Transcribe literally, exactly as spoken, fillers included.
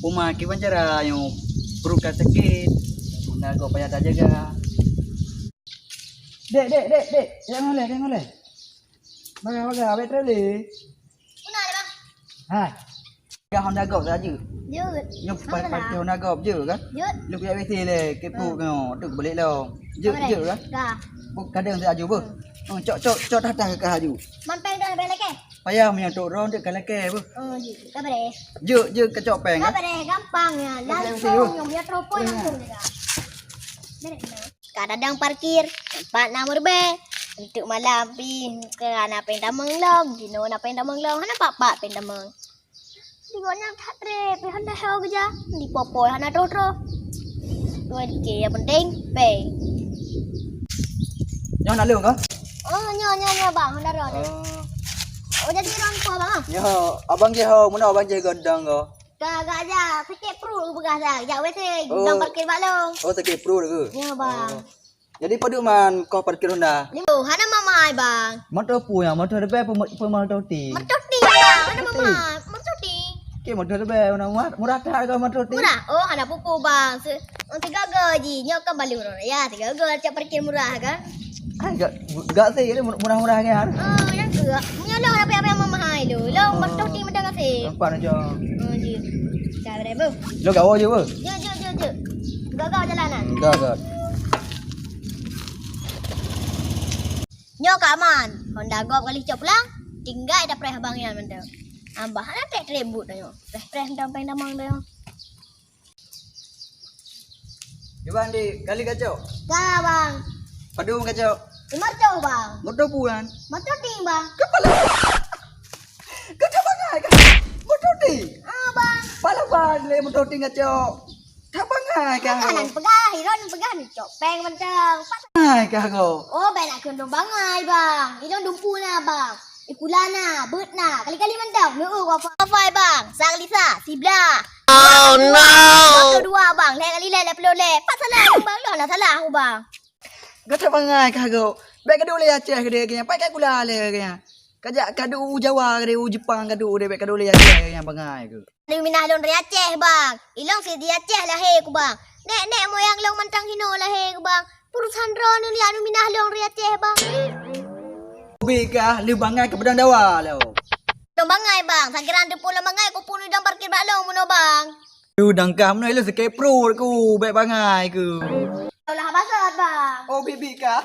Uma kiban cara nyoe, pruet ka sakét, Honda gob payah tajaga. Dek, dek, dek, dek, jangan leh, jangan leh. Baga, baga, abéh trôh lé. Meunan lé, Bang. Hai. Ka Honda gob tajak. Jeuet. Nyoe pa-, parkir Honda gob jeuet kan? Jeuet. Lôn kujak W C lé, keupeu nyoe, tu balik lom. Jeuet, jeuet kan? Ka. Kadang saya aju beuh. Hmm. Oh, cok, cok, cok dah, dah ka aju. Man péng dah bèk lakèe? Payah meunyoe tok droe deuek ka lakèe beuh. Oh, jeuet. Ka bèrèh. Jeuet, jeuet ka cok péng. Ka bèrèh, gampang nyan. Langsung nyoe meunyoe telepon langsung je ka. Bèrèh. Ka dadang parkir, teumpat na meureubèe. Untuk malam pih, ke hana péng tamong lom, jinoe na péng tamong lom, hana pat-pat péng tamong. Di gobnyan that trép, pih hana ho keujak, di po-po hana troh-troh. Dua dikit yang penting péng. Nyoe na lôn kah? Oh, nyoe, nyoe, nyoe, Bang, hana roh. Oh. Oh, jadi roh po, Bang, ah? Nyoe, abang jih ho, meunoe abang jih gondong kah? Ka, ka, ja, sakét pruet peugah dah. Jak W C, oh, dong parkir bak lôn. Oh, sakét pruet ke? Ya, Bang. Oh. Jadi padum man kos parkir Honda? Lima. Oh, hana mahai, Bang. Moto peue nyan? Moto leubeh pe, pe moto ti? Moto ti, Bang. Hana mahai. Moto ti. Ke moto leubeh, murah, murah that kah moto ti? Murah. Oh, hana peue-peue, Bang. Se-, oh, tiga go ji. Nyoe kan bali ureueng raya, tiga go cok parkir murah kan? Ah, gak, gak sih, ini murah-murah kan? Oh, nyang tu. Nyoe lôn hana payah-payah mahai lôn. Lôn moto ti mantong gasien. Nampak ni, Cong. Oh, ji. Ka bèrèh, Bu. Lôn gawa je, Bu. Jeuet, jeuet, jeuet, jeuet. Gaga jalanan. Hmm, gaga. Nyoe ka aman. Honda gob ka lheuh cok pulang. Tinggai tapreh abang nyan mantong. Abah hana trép-trép buet tanyoe. Preh-preh mantong péng tamong tanyoe. Iban di kali kacok. Ka, Bang. Padum kacok. Lima ratus, Bang. Moto peue nyan? Moto ti, Bang. Kepala. Kacok bangai kan? Moto ti. Ah, Bang. Pala ban lé moto ti kacok. That bangai kah? Kan peugah, Iron peugah ni cok péng mantong. Bangai kah kau? Oh, bèk nak kheun lôn bangai, Bang. Ilôn dumpeue na, Bang. Ikula na, beuet na. Kali-kali mantong. Neu-eu wifi. Wifi, Bang. Sa kali sa, siblah. Oh, no. Dua puluh dua, Bang. Lhèe kali lhèe, lhèe ploh lhèe. Pat salah, Bang. Lôn na salah, Bang. Gata bangai kah kau? Bèk kaduek lé Aceh keudéh keu nyan. Pat kakula lé keu nyan. Kajak kaduek u Jawa keudéh, u Jepang kaduek deh, bèk kaduek lé Aceh keu nyan bangai keu. Neuminah lôn dari Aceh, Bang. Ilôn sidroe Aceh lahé ku, Bang. Nèk-nèk moyang lôn mantong hinoe lahé ku, Bang. Peurusan droeneuh liak neuminah lôn dari Aceh, Bang. Ubé kah lheuh bangai keu peudong dawa lom. Lôn bangai, Bang. Sakiran teupeu lôn bangai, ku pun udang parkir bak lôn meunoe, Bang. Udang kah meunoe lôn sakét pruet ku, bèk bangai ku. Lah basot, Bang. Oh, bibi kah?